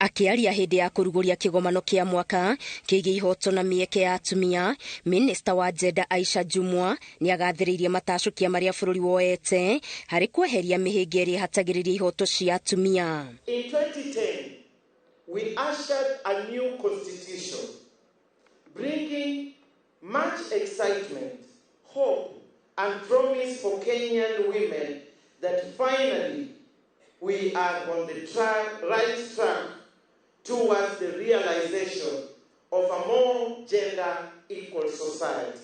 Akĩaria hĩndĩ ya kũrugũria kĩgomano kĩa mwaka kĩgiĩ ihoto na mĩeke ya atumia, minista wa gender Aisha Jumwa nĩ agathĩrĩirie matacũkia marĩa bũrũri woete harĩ kweheria mĩhĩnga ĩrĩa ĩhatagĩrĩria ihoto cia atumia. In 2010, we ushered a new constitution, bringing much excitement, hope, and promise for Kenyan women that finally we are on the right track towards the realization of a more gender equal society.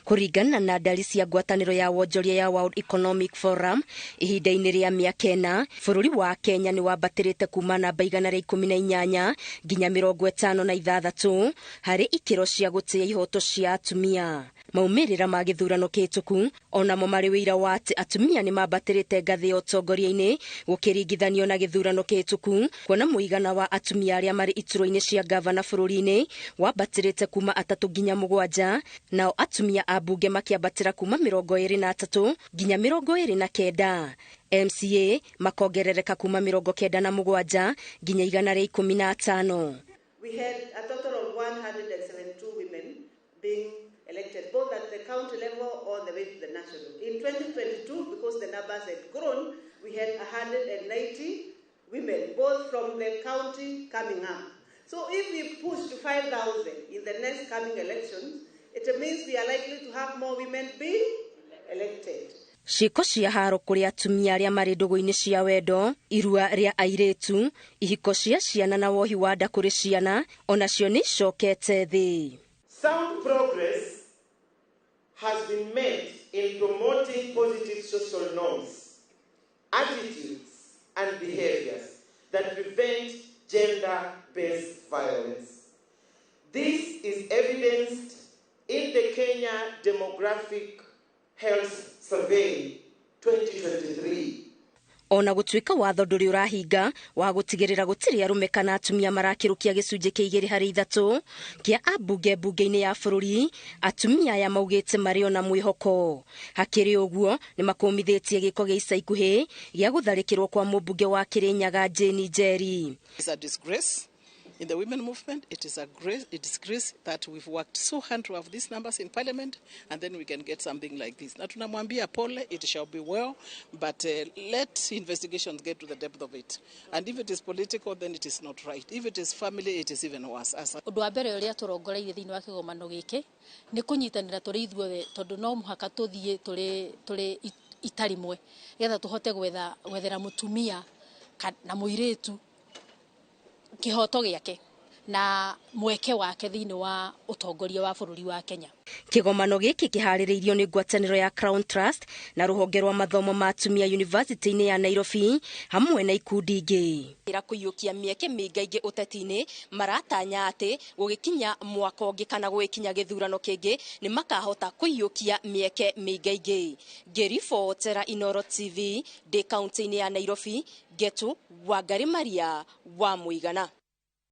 Kũringana na ndari cia ngwatanĩro ya wonjoria ya World Economic Forum, ihinda-inĩ rĩa mĩaka 4 bũrũri wa Kenya nĩ wambatĩrĩte kuma namba 118 nginya 56 harĩ ikĩro cia gũtĩa ihoto cia atumia. Maumĩrĩra ma gĩthurano kĩhĩtũku onamo marĩ wĩira wa atĩ atumia nĩ mambatĩrĩte ngathĩ ya ũtongoria-inĩ gũkĩringithanio na gĩthurano kĩhĩtũku, kuona mũigana wa atumia arĩa marĩ iturwa-inĩ cia ngavana bũrũri-inĩ wambatĩrĩte kuma 3 nginya 7, nao atumia a mbunge makĩambatĩra kuma 23 nginya 29. MCA makongerereka kuma 97 nginya 115. We had a total of 172 women being elected, both at the county level all the way to the national. In 2022, because the numbers had grown, we had 190 women, both from the county coming up. So if we push to 5,000 in the next coming elections, it means we are likely to have more women being elected. Ciĩko cia haro kũrĩ atumia arĩa marĩ ndũgũ-inĩ cia wendo, irua rĩa airĩtu, ihiko cia ciana na wohi wa nda kũrĩ ciana onacio nĩ icokete thĩ. Sound progress has been made in promoting positive social norms, attitudes and behaviors that prevent gender-based violence. This is evidenced in the Kenya Demographic Health Survey 2023. Ona gũtuĩka watho ndũrĩ ũrahinga wa gũtigĩrĩra gũtirĩ arũme kana atumia marakĩrũkia gĩcunjĩ kĩa igĩrĩ harĩ ithatũ kĩa ambunge mbunge-inĩ ya bũrũri, atumia aya maugĩte marĩ ona mwĩhoko. Hakĩrĩ ũguo nĩ makũmithĩtie gĩko gĩa ica ikuhĩ gĩa gũtharĩkĩrwo kwa mũmbunge wa Kĩrĩnyaga Jane Njeri. It's a disgrace. In the women movement, it is a great disgrace that we've worked so hard to have these numbers in parliament, and then we can get something like this. Na tunamwambia pole, it shall be well, but let investigations get to the depth of it. And if it is political, then it is not right. If it is family, it is even worse. As a Ũndũ wa mbere ũrĩa tũrongoreirie thĩinĩ wa kĩgomano gĩkĩ nĩ kũnyitanĩra tũrĩ ithuothe, tondũ no mũhaka tũthiĩ tũrĩ ita rĩmwe nĩgetha tũhote gwethera mũtumia na mũirĩtu kĩhoto gĩake na mweke wake thĩinĩ wa ũtongoria wa bũrũri wa Kenya. Kĩgomano gĩkĩ kĩharĩrĩirio nĩ ngwatanĩro ya Crown Trust na rũhonge rwa mathomo ma atumia University-inĩ ya Nairobi hamwe na ikundi ingĩ. Ira kũiyũkia mĩeke mĩingaingĩ ũteti-inĩ, maratanya atĩ gũgĩkinya mwaka ũngĩ kana gũgĩkinya gĩthurano kĩngĩ nĩ makahota kũiyũkia mĩeke mĩingaingĩ. Ngĩribotera Inooro TV ndĩ kaunti-inĩ ya Nairobi, Ngetu Wangari Maria wa Mũigana.